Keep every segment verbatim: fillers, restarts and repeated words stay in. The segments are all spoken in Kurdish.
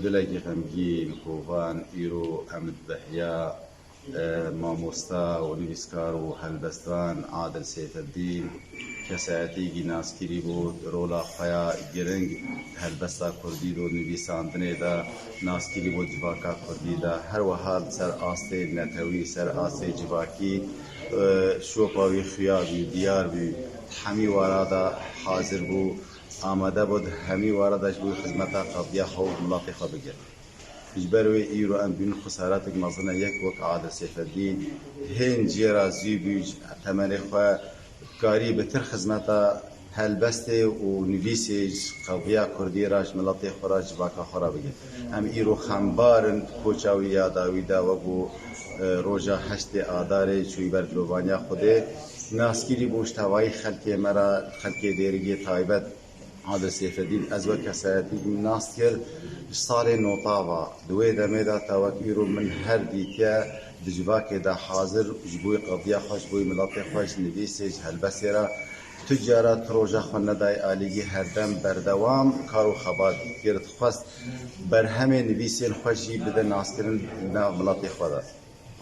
Dilekî xemgîn, kovan, îro em di behiya, e, mamosta û nivîskar û helbestvan Adil Seyfeddîn, kesayetîkî naskirî bû, rola xwe ya giring helbesta kurdî do nivîsandinê de, naskirî bû civaka kurdî de, her wiha li ser astê netewî, ser astê civakî, e, şopa wî xuya bû, diyar bû, hemî wara de hazir bû. Amade bû, di hemî wara de ji bo xizmeta qediya xwe û miletê xwe bike. Ji ber wê îro em bînin xisaratek mezin e, yek wek Adil Seyfeddîn hên ciyê re zû bû, ji temenê xwe karî bitir xizmeta helbestê û nivîsê ji qediya kurdî re, ji miletê xwe re, ji civaka xwe re bike. Em îro xembar in koça wî ya dawî de, wek û, e, roja heştê Adarê çûyî ber dilovaniya Xwedê. Naskirî bû ji tevayî xelkê me re, xelkê Dêrikê taybet. Adil Seyfeddîn, ez wek kesayetîk min nas kir, ji salê notava, di wê demê de ta wek îro min her dîtiye di civakê de hazir, ji bo qediya xwe, ji bo miletê xwe, ji nivîsê, ji helbestê re, tu cara tu roja xwe nedayê alîgî, herdem berdewam kar û xebat kir, dixwest berhemê nivîsên xwe jî bide naskirin di nav miletê xwe de.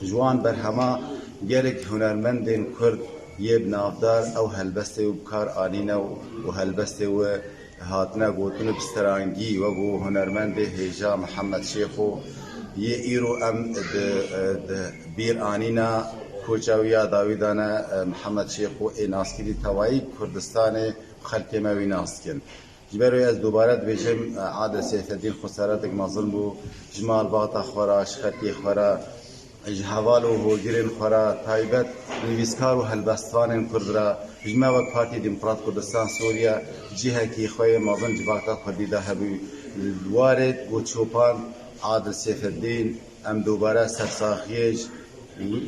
Ji wan berhema gelek hunermendên Kurd yê bi navdar ew helbestê wî bi kar anîne û, û helbestê wî hatine gotin bi strangî, wek û hunermendê hêja Mihemed Şêxo yê îro em di, di bîr anîne, koça wî ya dawî de ne, Mihemed Şêxo ê naskirî tevayî Kurdistanê, xelkê me wî nas dikin. Ji ber wê ez dubare dibêjim, Adil Seyfeddîn xisaratek mezin bû, ji malbata xwe re, ji xelkê xwe re, ji heval û hogirên xwe re, taybet nivîskar û helbestvanên Kurd re, ji me wek Partî Demokrat Kurdistan Sûriye cihekî xwe yê mezin civaka Kurdî de hebû. Li warê ku çopan Adil Seyfeddîn, em dubare sersaxiyê ji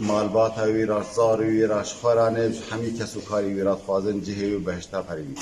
malbata wî re, zarê wî re, ji xwe re ne, ji hemî kes û karê wî re dixwazin cihê wî behişta perî bî.